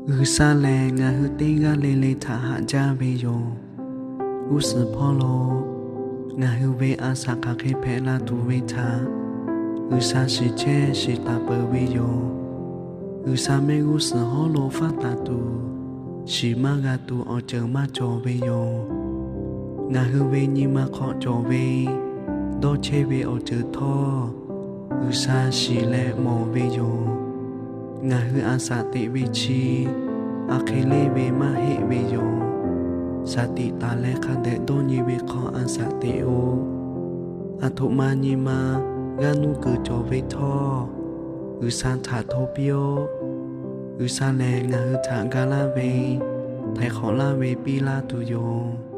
G'uiˬsha lehˬ ngaˬ hui teˇ g'aˇ le le htaꞈ haꞈ jaˇ ve yoˬ. G'uˇ suhˍ hpawˇ lo ngaˬ hui ve a shaꞈ hk'aˬ hk'e hpehꞈ la tuˬ ve htaꞈ G'uiˬsha shiˍ chehˇ shiˍ taˍ peuˬ ve yoˬ. G'uiˬsha mehˆ g'uˇ suhˍ hawˉ lo faˉ taˍ tuˬ, shiˍ maˇ g'a tuˬ awˬ ceuˬ maˇ cawˬ ve yoˬ. Ngaˬ hui ve nyi ma hk'aw cawˬ ve dawˇ chehˇ ve awˬ ceuˬ htawˇ, G'uiˬsha shiˍ leh mawˬ ve yoˬ. Ngaˬ hui a shaꞈ teꞈ ve chi a hk'e leˇ ve maˇ heˆ ve yoˬ. Shaˍ tiꞈ taˍ leh hk'a dehꞈ dawˇ nyi ve hk'aw a shaꞈ teꞈ-oˬ. Aˬ htoꞈ ma nyi ma g'aˇ nuˇ kuiˬ cawˬ ve htawˇ, G'uiˬsha htaꞈ hto piˇ-oˆ. G'uiˬsha lehˬ ngaˬ hui htaꞈ ga laˇ ve, htaiˍ hk'awꞈ laˇ ve piˇ laˇ tuˬ yoˬ.